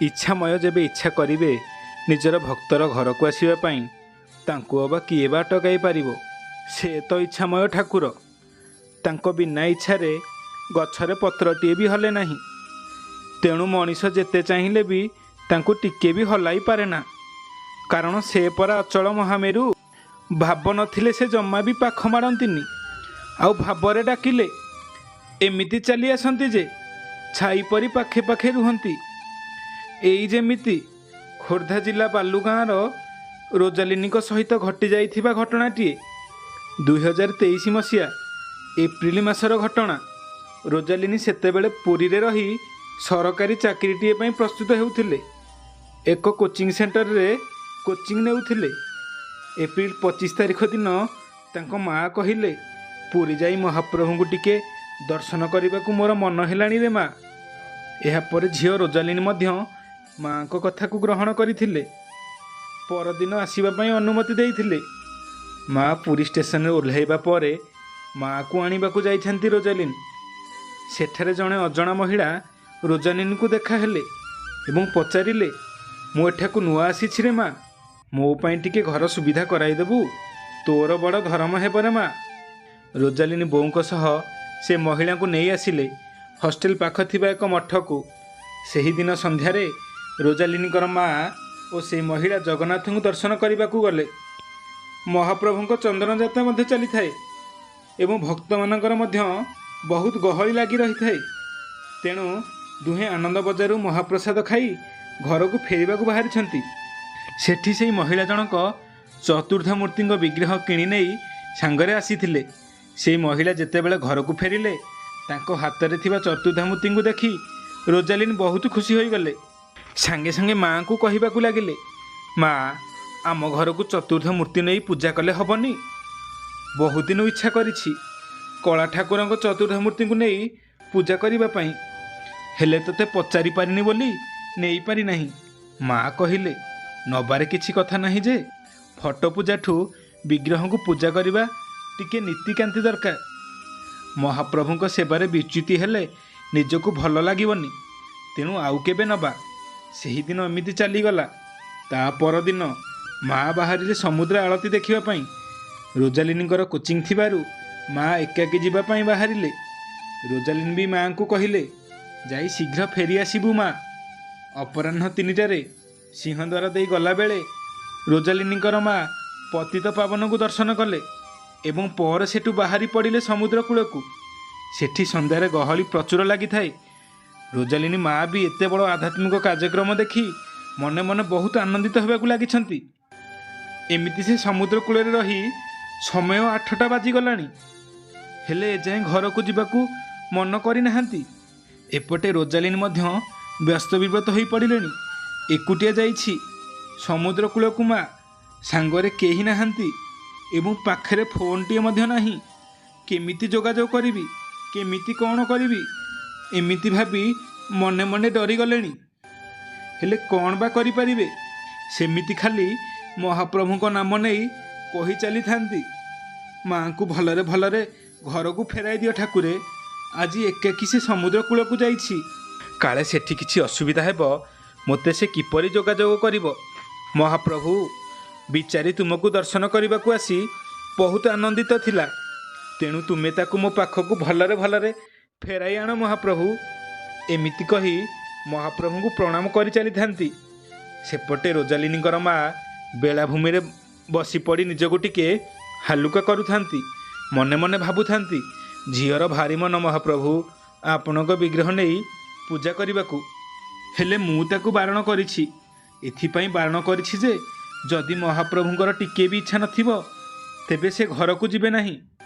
ଇଚ୍ଛାମୟ ଯେବେ ଇଚ୍ଛା କରିବେ ନିଜର ଭକ୍ତର ଘରକୁ ଆସିବା ପାଇଁ, ତାଙ୍କୁ ଅବା କିଏ ବା ଅଟକାଇ ପାରିବ? ସେ ତ ଇଚ୍ଛାମୟ ଠାକୁର। ତାଙ୍କ ବିନା ଇଚ୍ଛାରେ ଗଛରେ ପତ୍ରଟିଏ ବି ହଲେ ନାହିଁ। ତେଣୁ ମଣିଷ ଯେତେ ଚାହିଁଲେ ବି ତାଙ୍କୁ ଟିକେ ବି ହଲାଇ ପାରେନା, କାରଣ ସେ ପରା ଅଚଳ ମହାମେରୁ। ଭାବ ନଥିଲେ ସେ ଜମା ବି ପାଖ ମାଡ଼ନ୍ତିନି, ଆଉ ଭାବରେ ଡାକିଲେ ଏମିତି ଚାଲି ଆସନ୍ତି ଯେ ଛାଇ ପରି ପାଖେ ପାଖେ ରୁହନ୍ତି। ଏଇ ଯେମିତି ଖୋର୍ଦ୍ଧା ଜିଲ୍ଲା ବାଲୁଗାଁର ରୋଜାଲିନୀଙ୍କ ସହିତ ଘଟିଯାଇଥିବା ଘଟଣାଟିଏ। 2023 ମସିହା ଏପ୍ରିଲ ମାସର ଘଟଣା। ରୋଜାଲିନୀ ସେତେବେଳେ ପୁରୀରେ ରହି ସରକାରୀ ଚାକିରିଟିଏ ପାଇଁ ପ୍ରସ୍ତୁତ ହେଉଥିଲେ। ଏକ କୋଚିଂ ସେଣ୍ଟରରେ କୋଚିଂ ନେଉଥିଲେ। ଏପ୍ରିଲ 25 ତାରିଖ ଦିନ ତାଙ୍କ ମାଆ କହିଲେ, ପୁରୀ ଯାଇ ମହାପ୍ରଭୁଙ୍କୁ ଟିକେ ଦର୍ଶନ କରିବାକୁ ମୋର ମନ ହେଲାଣି ରେ ମା। ଏହାପରେ ଝିଅ ରୋଜାଲିନୀ ମଧ୍ୟ ମାଆଙ୍କ କଥାକୁ ଗ୍ରହଣ କରିଥିଲେ। ପରଦିନ ଆସିବା ପାଇଁ ଅନୁମତି ଦେଇଥିଲେ। ମା ପୁରୀ ଷ୍ଟେସନରେ ଓହ୍ଲାଇବା ପରେ ମାଆକୁ ଆଣିବାକୁ ଯାଇଛନ୍ତି ରୋଜାଲିନ। ସେଠାରେ ଜଣେ ଅଜଣା ମହିଳା ରୋଜାଲିନକୁ ଦେଖାହେଲେ ଏବଂ ପଚାରିଲେ, ମୁଁ ଏଠାକୁ ନୂଆ ଆସିଛି ରେ ମା, ମୋ ପାଇଁ ଟିକେ ଘର ସୁବିଧା କରାଇଦେବୁ? ତୋର ବଡ଼ ଧରମ ହେବ ରେ ମା। ରୋଜାଲିନ ବୋଉଙ୍କ ସହ ସେ ମହିଳାଙ୍କୁ ନେଇ ଆସିଲେ ହଷ୍ଟେଲ ପାଖ ଥିବା ଏକ ମଠକୁ। ସେହିଦିନ ସନ୍ଧ୍ୟାରେ ରୋଜାଲିନଙ୍କର ମା ଓ ସେ ମହିଳା ଜଗନ୍ନାଥଙ୍କୁ ଦର୍ଶନ କରିବାକୁ ଗଲେ। ମହାପ୍ରଭୁଙ୍କ ଚନ୍ଦନ ଯାତ୍ରା ମଧ୍ୟ ଚାଲିଥାଏ ଏବଂ ଭକ୍ତମାନଙ୍କର ମଧ୍ୟ ବହୁତ ଗହଳି ଲାଗି ରହିଥାଏ। ତେଣୁ ଦୁହେଁ ଆନନ୍ଦ ବଜାରରୁ ମହାପ୍ରସାଦ ଖାଇ ଘରକୁ ଫେରିବାକୁ ବାହାରିଛନ୍ତି। ସେଠି ସେଇ ମହିଳା ଜଣକ ଚତୁର୍ଦ୍ଧାମୂର୍ତ୍ତିଙ୍କ ବିଗ୍ରହ କିଣି ନେଇ ସାଙ୍ଗରେ ଆସିଥିଲେ। ସେଇ ମହିଳା ଯେତେବେଳେ ଘରକୁ ଫେରିଲେ, ତାଙ୍କ ହାତରେ ଥିବା ଚତୁର୍ଦ୍ଧାମୂର୍ତ୍ତିଙ୍କୁ ଦେଖି ରୋଜାଲିନ ବହୁତ ଖୁସି ହୋଇଗଲେ। ସାଙ୍ଗେ ସାଙ୍ଗେ ମାଆଙ୍କୁ କହିବାକୁ ଲାଗିଲେ, ମା, ଆମ ଘରକୁ ଚତୁର୍ଦ୍ଧା ମୂର୍ତ୍ତି ନେଇ ପୂଜା କଲେ ହେବନି? ବହୁତ ଦିନ ଇଚ୍ଛା କରିଛି କଳା ଠାକୁରଙ୍କ ଚତୁର୍ଦ୍ଧା ମୂର୍ତ୍ତିଙ୍କୁ ନେଇ ପୂଜା କରିବା ପାଇଁ, ହେଲେ ତୋତେ ପଚାରି ପାରିନି ବୋଲି ନେଇପାରି ନାହିଁ। ମା କହିଲେ, ନବାରେ କିଛି କଥା ନାହିଁ ଯେ, ଫଟୋ ପୂଜାଠୁ ବିଗ୍ରହଙ୍କୁ ପୂଜା କରିବା ଟିକେ ନୀତିକାନ୍ତି ଦରକାର। ମହାପ୍ରଭୁଙ୍କ ସେବାରେ ବିଚ୍ୟୁତି ହେଲେ ନିଜକୁ ଭଲ ଲାଗିବନି, ତେଣୁ ଆଉ କେବେ ନବା। ସେହିଦିନ ଏମିତି ଚାଲିଗଲା। ତା ପରଦିନ ମା ବାହାରିଲେ ସମୁଦ୍ର ଆଳତି ଦେଖିବା ପାଇଁ। ରୋଜାଲିନଙ୍କର କୋଚିଂ ଥିବାରୁ ମା ଏକାକୀ ଯିବା ପାଇଁ ବାହାରିଲେ। ରୋଜାଲିନ ବି ମାଆଙ୍କୁ କହିଲେ, ଯାଇ ଶୀଘ୍ର ଫେରି ଆସିବୁ ମା। ଅପରାହ୍ନ 3ଟାରେ ସିଂହଦ୍ୱାର ଦେଇ ଗଲାବେଳେ ରୋଜାଲିନଙ୍କର ମା ପତିତ ପାବନଙ୍କୁ ଦର୍ଶନ କଲେ ଏବଂ ପରେ ସେଠୁ ବାହାରି ପଡ଼ିଲେ ସମୁଦ୍ର କୂଳକୁ। ସେଠି ସନ୍ଧ୍ୟାରେ ଗହଳି ପ୍ରଚୁର ଲାଗିଥାଏ। ରୋଜାଲିନୀ ମା ବି ଏତେ ବଡ଼ ଆଧ୍ୟାତ୍ମିକ କାର୍ଯ୍ୟକ୍ରମ ଦେଖି ମନେ ମନେ ବହୁତ ଆନନ୍ଦିତ ହେବାକୁ ଲାଗିଛନ୍ତି। ଏମିତି ସେ ସମୁଦ୍ର କୂଳରେ ରହି ସମୟ 8ଟା ବାଜିଗଲାଣି, ହେଲେ ଏଯାଏଁ ଘରକୁ ଯିବାକୁ ମନ କରିନାହାନ୍ତି। ଏପଟେ ରୋଜାଲିନ ମଧ୍ୟ ବ୍ୟସ୍ତ ବିବ୍ରତ ହୋଇପଡ଼ିଲେଣି। ଏକୁଟିଆ ଯାଇଛି ସମୁଦ୍ର କୂଳକୁ ମା, ସାଙ୍ଗରେ କେହି ନାହାନ୍ତି ଏବଂ ପାଖରେ ଫୋନ୍ଟିଏ ମଧ୍ୟ ନାହିଁ। କେମିତି ଯୋଗାଯୋଗ କରିବି, କେମିତି କ'ଣ କରିବି, ଏମିତି ଭାବି ମନେ ମନେ ଡରିଗଲେଣି। ହେଲେ କ'ଣ ବା କରିପାରିବେ? ସେମିତି ଖାଲି ମହାପ୍ରଭୁଙ୍କ ନାମ ନେଇ କହି ଚାଲିଥାନ୍ତି, ମାଆଙ୍କୁ ଭଲରେ ଭଲରେ ଘରକୁ ଫେରାଇ ଦିଅ ଠାକୁରେ, ଆଜି ଏକାକି ସେ ସମୁଦ୍ର କୂଳକୁ ଯାଇଛି, କାଳେ ସେଠି କିଛି ଅସୁବିଧା ହେବ, ମୋତେ ସେ କିପରି ଯୋଗାଯୋଗ କରିବ? ମହାପ୍ରଭୁ, ବିଚାରୀ ତୁମକୁ ଦର୍ଶନ କରିବାକୁ ଆସି ବହୁତ ଆନନ୍ଦିତ ଥିଲା, ତେଣୁ ତୁମେ ତାକୁ ମୋ ପାଖକୁ ଭଲରେ ଭଲରେ ଫେରାଇ ଆଣ ମହାପ୍ରଭୁ। ଏମିତି କହି ମହାପ୍ରଭୁଙ୍କୁ ପ୍ରଣାମ କରି ଚାଲିଥାନ୍ତି। ସେପଟେ ରୋଜାଲିନୀଙ୍କର ମା ବେଳାଭୂମିରେ ବସି ପଡ଼ି ନିଜକୁ ଟିକେ ହାଲୁକା କରୁଥାନ୍ତି। ମନେ ମନେ ଭାବୁଥାନ୍ତି, ଝିଅର ଭାରି ମନ ମହାପ୍ରଭୁ ଆପଣଙ୍କ ବିଗ୍ରହ ନେଇ ପୂଜା କରିବାକୁ, ହେଲେ ମୁଁ ତାକୁ ବାରଣ କରିଛି। ଏଥିପାଇଁ ବାରଣ କରିଛି ଯେ ଯଦି ମହାପ୍ରଭୁଙ୍କର ଟିକିଏ ବି ଇଚ୍ଛା ନଥିବ ତେବେ ସେ ଘରକୁ ଯିବେ ନାହିଁ।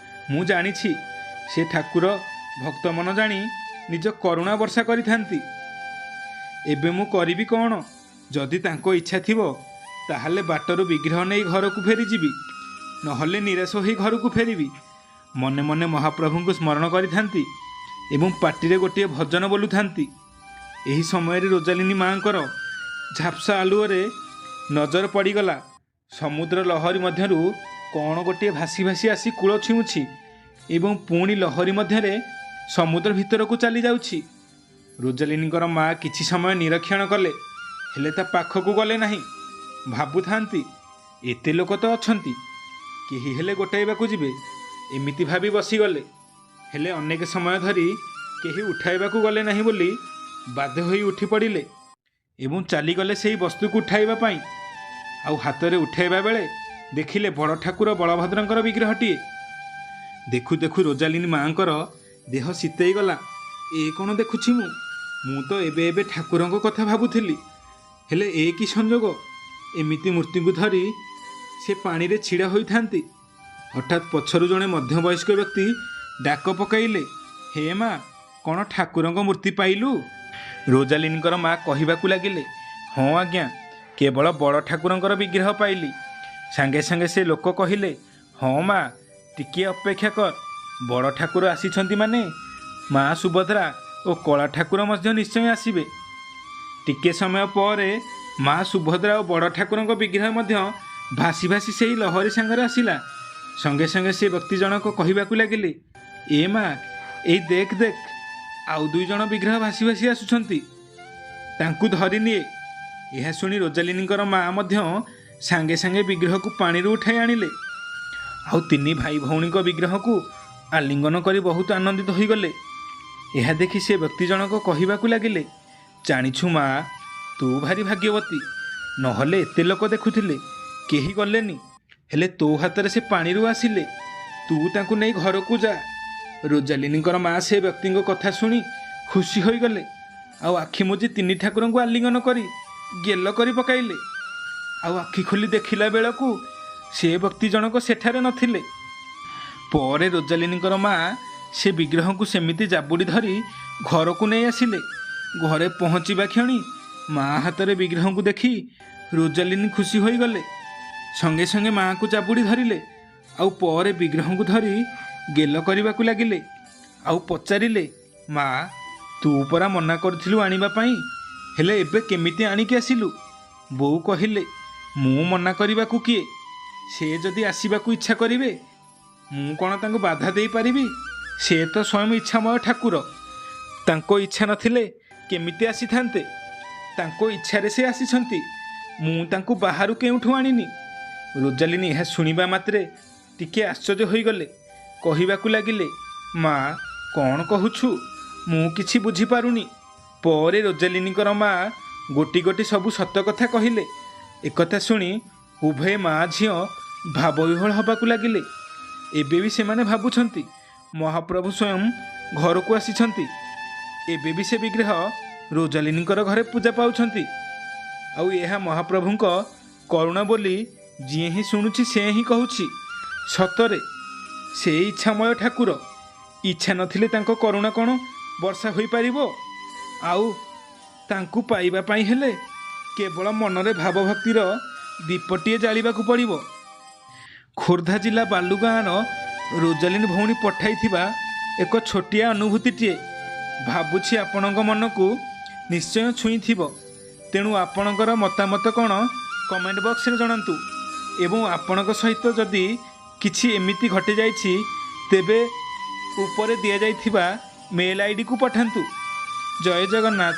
ମୁଁ ଜାଣିଛି ସେ ଠାକୁର ଭକ୍ତ ମନ ଜାଣି ନିଜ କରୁଣା ବର୍ଷା କରିଥାନ୍ତି। ଏବେ ମୁଁ କରିବି କ'ଣ? ଯଦି ତାଙ୍କ ଇଚ୍ଛା ଥିବ ତାହେଲେ ବାଟରୁ ବିଗ୍ରହ ନେଇ ଘରକୁ ଫେରିଯିବି, ନହେଲେ ନିରାଶ ହୋଇ ଘରକୁ ଫେରିବି। ମନେ ମନେ ମହାପ୍ରଭୁଙ୍କୁ ସ୍ମରଣ କରିଥାନ୍ତି ଏବଂ ପାଟିରେ ଗୋଟିଏ ଭଜନ ବୋଲୁଥାନ୍ତି। ଏହି ସମୟରେ ରୋଜାଲିନୀ ମାଆଙ୍କର ଝାପ୍ସା ଆଲୁଅରେ ନଜର ପଡ଼ିଗଲା ସମୁଦ୍ର ଲହରୀ ମଧ୍ୟରୁ କ'ଣ ଗୋଟିଏ ଭାସି ଭାସି ଆସି କୂଳ ଛୁଉଁଛି ଏବଂ ପୁଣି ଲହରୀ ମଧ୍ୟରେ ସମୁଦ୍ର ଭିତରକୁ ଚାଲି ଯାଉଛି। ରୋଜାଲିନୀଙ୍କର ମା କିଛି ସମୟ ନିରୀକ୍ଷଣ କଲେ। ହେଲେ ତା ପାଖକୁ ଗଲେ ନାହିଁ। ଭାବୁଥାନ୍ତି ଏତେ ଲୋକ ତ ଅଛନ୍ତି, କେହି ହେଲେ ଗୋଟାଇବାକୁ ଯିବେ, ଏମିତି ଭାବି ବସିଗଲେ। ହେଲେ ଅନେକ ସମୟ ଧରି କେହି ଉଠାଇବାକୁ ଗଲେ ନାହିଁ ବୋଲି ବାଧ୍ୟ ହୋଇ ଉଠି ପଡ଼ିଲେ ଏବଂ ଚାଲିଗଲେ ସେହି ବସ୍ତୁକୁ ଉଠାଇବା ପାଇଁ। ଆଉ ହାତରେ ଉଠାଇବା ବେଳେ ଦେଖିଲେ ବଡ଼ ଠାକୁର ବଳଭଦ୍ରଙ୍କର ବିଗ୍ରହଟିଏ। ଦେଖୁ ଦେଖୁ ରୋଜାଲିନ ମାଆଙ୍କର ଦେହ ଶୀତେଇଗଲା। ଏ କ'ଣ ଦେଖୁଛି ମୁଁ? ମୁଁ ତ ଏବେ ଏବେ ଠାକୁରଙ୍କ କଥା ଭାବୁଥିଲି, ହେଲେ ଏ କି ସଂଯୋଗ! ଏମିତି ମୂର୍ତ୍ତିଙ୍କୁ ଧରି ସେ ପାଣିରେ ଛିଡ଼ା ହୋଇଥାନ୍ତି, ହଠାତ୍ ପଛରୁ ଜଣେ ମଧ୍ୟବୟସ୍କ ବ୍ୟକ୍ତି ଡାକ ପକାଇଲେ, ହେ ମା, କ'ଣ ଠାକୁରଙ୍କ ମୂର୍ତ୍ତି ପାଇଲୁ? ରୋଜାଲିନଙ୍କର ମା କହିବାକୁ ଲାଗିଲେ, ହଁ ଆଜ୍ଞା, କେବଳ ବଡ଼ ଠାକୁରଙ୍କର ବିଗ୍ରହ ପାଇଲି। ସାଙ୍ଗେ ସାଙ୍ଗେ ସେ ଲୋକ କହିଲେ, ହଁ ମା, ଟିକିଏ ଅପେକ୍ଷା କର, ବଡ଼ ଠାକୁର ଆସିଛନ୍ତି ମାନେ ମା ସୁଭଦ୍ରା ଓ କଳା ଠାକୁର ମଧ୍ୟ ନିଶ୍ଚୟ ଆସିବେ। ଟିକିଏ ସମୟ ପରେ ମା ସୁଭଦ୍ରା ଓ ବଡ଼ ଠାକୁରଙ୍କ ବିଗ୍ରହ ମଧ୍ୟ ଭାସି ଭାସି ସେଇ ଲହରୀ ସାଙ୍ଗରେ ଆସିଲା। ସଙ୍ଗେ ସଙ୍ଗେ ସେ ବ୍ୟକ୍ତି ଜଣକ କହିବାକୁ ଲାଗିଲେ, ଏ ମା, ଏଇ ଦେଖ ଦେଖ, ଆଉ ଦୁଇ ଜଣ ବିଗ୍ରହ ଭାସି ଭାସି ଆସୁଛନ୍ତି, ତାଙ୍କୁ ଧରିନିଏ। ଏହା ଶୁଣି ରୋଜାଲିନଙ୍କର ମା ମଧ୍ୟ ସାଙ୍ଗେ ସାଙ୍ଗେ ବିଗ୍ରହକୁ ପାଣିରୁ ଉଠାଇ ଆଣିଲେ ଆଉ ତିନି ଭାଇ ଭଉଣୀଙ୍କ ବିଗ୍ରହକୁ ଆଲିଙ୍ଗନ କରି ବହୁତ ଆନନ୍ଦିତ ହୋଇଗଲେ। ଏହା ଦେଖି ସେ ବ୍ୟକ୍ତି ଜଣକ କହିବାକୁ ଲାଗିଲେ, ଜାଣିଛୁ ମା, ତୁ ଭାରି ଭାଗ୍ୟବତୀ, ନହେଲେ ଏତେ ଲୋକ ଦେଖୁଥିଲେ, କେହି ଗଲେନି, ହେଲେ ତୋ ହାତରେ ସେ ପାଣିରୁ ଆସିଲେ, ତୁ ତାଙ୍କୁ ନେଇ ଘରକୁ ଯା। ରୋଜାଲିନଙ୍କର ମା ସେ ବ୍ୟକ୍ତିଙ୍କ କଥା ଶୁଣି ଖୁସି ହୋଇଗଲେ ଆଉ ଆଖି ମୁଜି ତିନି ଠାକୁରଙ୍କୁ ଆଲିଙ୍ଗନ କରି ଗେଲ କରି ପକାଇଲେ। ଆଉ ଆଖି ଖୋଲି ଦେଖିଲା ବେଳକୁ ସେ ବ୍ୟକ୍ତି ଜଣକ ସେଠାରେ ନଥିଲେ। ପରେ ରୋଜାଲିନଙ୍କର ମା ସେ ବିଗ୍ରହଙ୍କୁ ସେମିତି ଜାବୁଡ଼ି ଧରି ଘରକୁ ନେଇ ଆସିଲେ। ଘରେ ପହଞ୍ଚିବା କ୍ଷଣି ମା ହାତରେ ବିଗ୍ରହଙ୍କୁ ଦେଖି ରୋଜାଲିନ ଖୁସି ହୋଇଗଲେ। ସଙ୍ଗେ ସଙ୍ଗେ ମାଆକୁ ଜାବୁଡ଼ି ଧରିଲେ ଆଉ ପରେ ବିଗ୍ରହଙ୍କୁ ଧରି ଗେଲ କରିବାକୁ ଲାଗିଲେ ଆଉ ପଚାରିଲେ, ମା, ତୁ ପରା ମନା କରିଥିଲୁ ଆଣିବା ପାଇଁ, ହେଲେ ଏବେ କେମିତି ଆଣିକି ଆସିଲୁ? ବୋଉ କହିଲେ, ମୁଁ ମନା କରିବାକୁ କିଏ? ସେ ଯଦି ଆସିବାକୁ ଇଚ୍ଛା କରିବେ ମୁଁ କ'ଣ ତାଙ୍କୁ ବାଧା ଦେଇପାରିବି? ସେ ତ ସ୍ୱୟଂ ଇଚ୍ଛାମୟ ଠାକୁର, ତାଙ୍କ ଇଚ୍ଛା ନଥିଲେ କେମିତି ଆସିଥାନ୍ତେ? ତାଙ୍କ ଇଚ୍ଛାରେ ସେ ଆସିଛନ୍ତି, ମୁଁ ତାଙ୍କୁ ବାହାରୁ କେଉଁଠୁ ଆଣିନି। ରୋଜାଲିନ ଏହା ଶୁଣିବା ମାତ୍ରେ ଟିକିଏ ଆଶ୍ଚର୍ଯ୍ୟ ହୋଇଗଲେ। କହିବାକୁ ଲାଗିଲେ, ମା, କ'ଣ କହୁଛୁ? ମୁଁ କିଛି ବୁଝିପାରୁନି। ପରେ ରୋଜାଲିନଙ୍କର ମା ଗୋଟି ଗୋଟି ସବୁ ସତ କଥା କହିଲେ। ଏକଥା ଶୁଣି ଉଭୟ ମା ଝିଅ ଭାବବିହ୍ୱଳ ହେବାକୁ ଲାଗିଲେ। ଏବେ ବି ସେମାନେ ଭାବୁଛନ୍ତି ମହାପ୍ରଭୁ ସ୍ୱୟଂ ଘରକୁ ଆସିଛନ୍ତି। ଏବେ ବି ସେ ବିଗ୍ରହ ରୋଜାଲିନଙ୍କର ଘରେ ପୂଜା ପାଉଛନ୍ତି ଆଉ ଏହା ମହାପ୍ରଭୁଙ୍କ କରୁଣା ବୋଲି ଯିଏ ହିଁ ଶୁଣୁଛି ସେ ହିଁ କହୁଛି। ସତରେ ସେ ଇଚ୍ଛାମୟ ଠାକୁର, ଇଚ୍ଛା ନଥିଲେ ତାଙ୍କ କରୁଣା କ'ଣ ବର୍ଷା ହୋଇପାରିବ? ଆଉ ତାଙ୍କୁ ପାଇବା ପାଇଁ ହେଲେ କେବଳ ମନରେ ଭାବଭକ୍ତିର ଦୀପଟିଏ ଜାଳିବାକୁ ପଡ଼ିବ। ଖୋର୍ଦ୍ଧା ଜିଲ୍ଲା ବାଲୁଗାଁର ରୋଜାଲିନ ଭଉଣୀ ପଠାଇଥିବା ଏକ ଛୋଟିଆ ଅନୁଭୂତିଟିଏ ଭାବୁଛି ଆପଣଙ୍କ ମନକୁ ନିଶ୍ଚୟ ଛୁଇଁଥିବ। ତେଣୁ ଆପଣଙ୍କର ମତାମତ କ'ଣ କମେଣ୍ଟ ବକ୍ସରେ ଜଣାନ୍ତୁ ଏବଂ ଆପଣଙ୍କ ସହିତ ଯଦି କିଛି ଏମିତି ଘଟିଯାଇଛି ତେବେ ଉପରେ ଦିଆଯାଇଥିବା ମେଲ୍ ଆଇଡ଼ିକୁ ପଠାନ୍ତୁ। ଜୟ ଜଗନ୍ନାଥ।